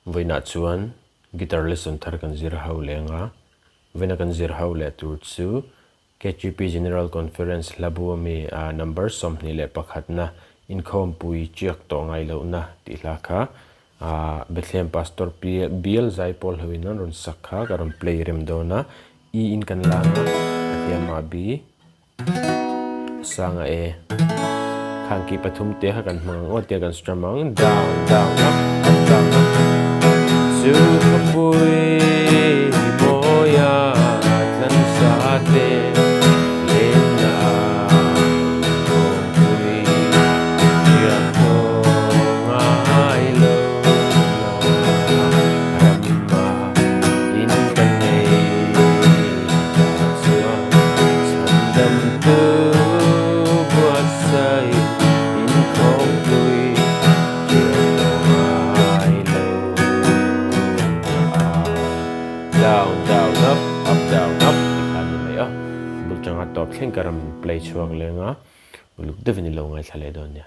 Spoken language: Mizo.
Vawiinah chuan guitar lesson thar kan zir ho leh ang a, vawiina kan zir ho leh tur chu KGP General Conference hlabu ami number 21 na inkhawmpui chiak tawh ngai lohna tih hla kha Bethlehem Pastor Bial Zaipawl hoin an rawn sak kha ka rawn play rem dawn a, E in kan lang a, a hliamah B. Sanga e. Khang ki pathum te kha kan hmang ang aw tia kan strum ang. Down, down, up, up, down, up. Chu khawpui mawia tlan sa te lenna khawpui riak tawh ngai lo na ramma in kan nei. Down down up up down up ti khan ni mai a bul tanga tawp thleng ka ram play chhuak leng a uluk deuhin i lo ngaithla leh dawn nia.